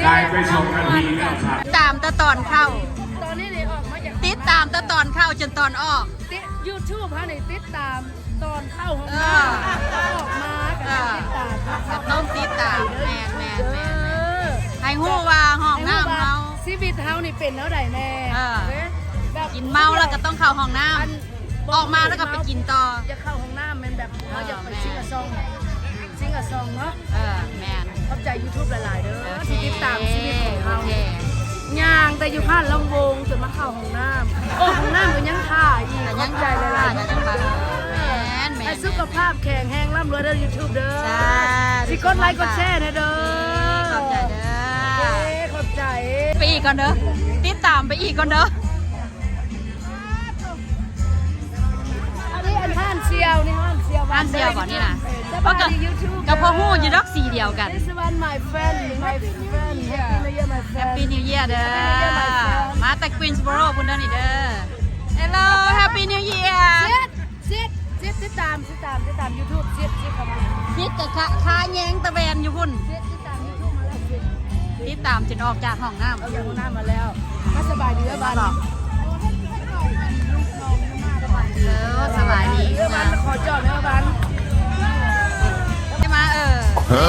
ກາຍໄປສອງນາທີແລ້ວຄັບ ຕິດຕາມແຕ່ຕອນເຂົ້າ ຕອນນີ້ນີ້ອອກມາຈາກ ຕິດຕາມແຕ່ຕອນເຂົ້າຈົນຕອນອອກ ຕິດ YouTube ເຮົານີ້ຕິດຕາມຕອນເຂົ້າຫ້ອງນ້ຳ ເອີ ອອກມາກໍ ເອີ ຕິດຕາມ ກໍຕ້ອງຕິດຕາມ ແມ່ນໆໆ ເອີ ໃຫ້ຮູ້ວ່າຫ້ອງນ້ຳເຮົາ ໃຫ້ຮູ້ວ່າຊີວິດເຮົານີ້ເປັນແນວໃດແດ່ ເອີ ເດ້ ແບບ ກິນເມົາແລ້ວກໍຕ້ອງເຂົ້າຫ້ອງນ້ຳ ອັນ ອອກມາແລ້ວກໍໄປກິນຕໍ່ ຢາກເຂົ້າຫ້ອງນ້ຳແມ່ນແບບ ເອີ ເຮົາຢາກໄປ ແມ່ນ ຊິງກະຊອງ ຊິງກະຊອງເນາະ ເອີ ແມ່ນ ຂອບໃຈ YouTube ຫຼາຍໆເດີ ໂອເຄ ທີ່ຕິດຕາມຊີວິດຂອງເຮົາ ໂອເຄ ຍ່າງແຕ່ຢູ່ຜ່ານລຳວົງຈົນມາເຂົ້າຫ້ອງນ້ຳ ອອກຫ້ອງນ້ຳກໍຍັງຖ້າອີກ ກໍຍັງ ຂອບໃຈຫຼາຍໆ ກໍຍັງຖ້າ YouTube ເດີ ແມ່ນໆ ໃຫ້ສຸຂະພາບແຂງແຮງ ລ່ຳລວຍເດີ YouTube ເດີ ສາທຸ ຊິກົດໄລກົດແຊແດ່ເດີ ຂອບໃຈເດີ ເອີ ຂອບໃຈ ໄປອີກກ່ອນເດີ ຕິດຕາມໄປອີກກ່ອນເດີ. ອັນນີ້ອັນຮ້ານສ່ຽວ ນີ້ຮ້ານສ່ຽວ ຮ້ານສ່ຽວບໍ່ນີ້ນະ ສະບາຍດີ YouTube ກໍພໍຮູ້ຢູ່ດອກ ສີດຽວກັນ This one my friend my friend Happy New Year my friend Happy New Year ເດີ Happy New Year my friend ມາແຕ່ Queensboro ພຸ້ນເດີນີ້ເດີ Hello Happy New Year ຊິດ ຊິດ ຕິດຕາມ ຕິດຕາມ ຕິດຕາມ YouTube ຊິດ ຊິດເຂົ້າມາ ຊິດກະຄາ ຄາແຍງຕະແວນຢູ່ພຸ້ນ ຊິດ ຕິດຕາມ YouTube ມາແລ້ວ ຊິດ ຕິດຕາມຈົນອອກຈາກຫ້ອງນ້ຳ ອອກຈາກຫ້ອງນ້ຳມາແລ້ວ ມາສະບາຍດີເດີບ້ານ ເອີ ສະບາຍດີ ເອີ ບ້ານ ຂໍຈອດເດີບ້ານ ໄດ້ມາ ເອີ ຮະ?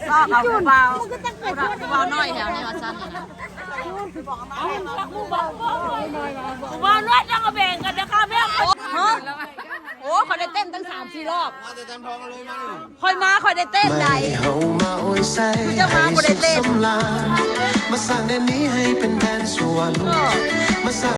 ຊອກເອົາຜູ້ບ່າວ ຜູ້ບ່າວນ້ອຍແຖວນີ້ວ່າຊັ້ນນະ ຜູ້ບ່າວນ້ອຍຕ້ອງເອົາແບ່ງກັນເດີຄ່ະແມ່. ຮະ? ໂອ້ ຂ້ອຍໄດ້ເຕັ້ນຕັ້ງສາມສີ່ລອບ ມາແຕ່ຈຳທອງເລີຍມານີ້ ຂ້ອຍມາຂ້ອຍໄດ້ເຕັ້ນໃດ ເຮົາມາໂອຍໃສ່ ຄືເຈົ້າມາບໍ່ໄດ້ເຕັ້ນ ໃຫ້ສຸກສຳລານ ມາສ້າງແດນນີ້ໃຫ້ເປັນແດນຊົ່ວໂລກ ເອີ ມາສ້າງ